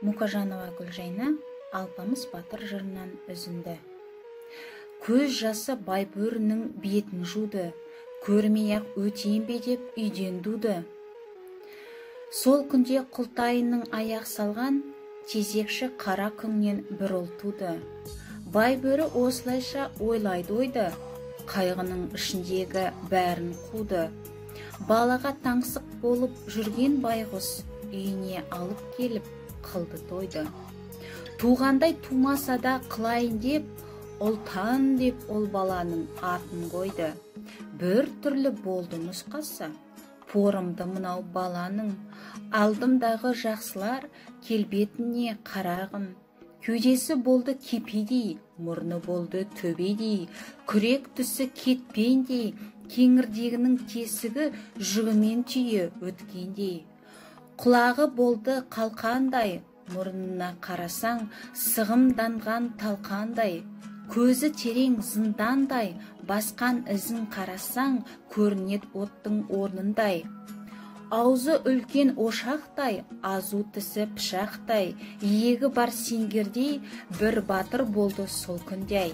Мукажанова Гүлжайна, «Алпамыс батыр» жырынан үзінді. Көз жасы Байбөрінің бетін жуды, көрмей-ақ өтейін бе деп үйден дуды. Сол күнде Құлтайының аяқ салған тезекші қара күңнен бір ұл туды. Байбөрі осылайша ойлайды ойды, қайғының ішіндегі бәрін қуды. Балаға таңсық болып жүрген байғұс үйіне алып келіп қылды тойды. Туғандай тумаса да қылайын деп, Ұлтан деп ол баланың атын қойды. Бір түрлі болды нұсқасы, порымды мынау баланың. Алдымдағы жақсылар, келбетіне қарағын. Кеудесі болды кепедей, мұрны болды төбедей, күрек түсі кетпендей, кеңірдегінің тесігі жүгімен түйе өткендей. Құлағы болды қалқандай, мұрнына қарасаң, сығымданған талқандай. Көзі терең зындандай, басқан ізін қарасаң, көрінеді оттың орнындай. Аузы үлкен ошақтай, азу тісі пышақтай, иегі бар сеңгірдей бір батыр болды сол күнде.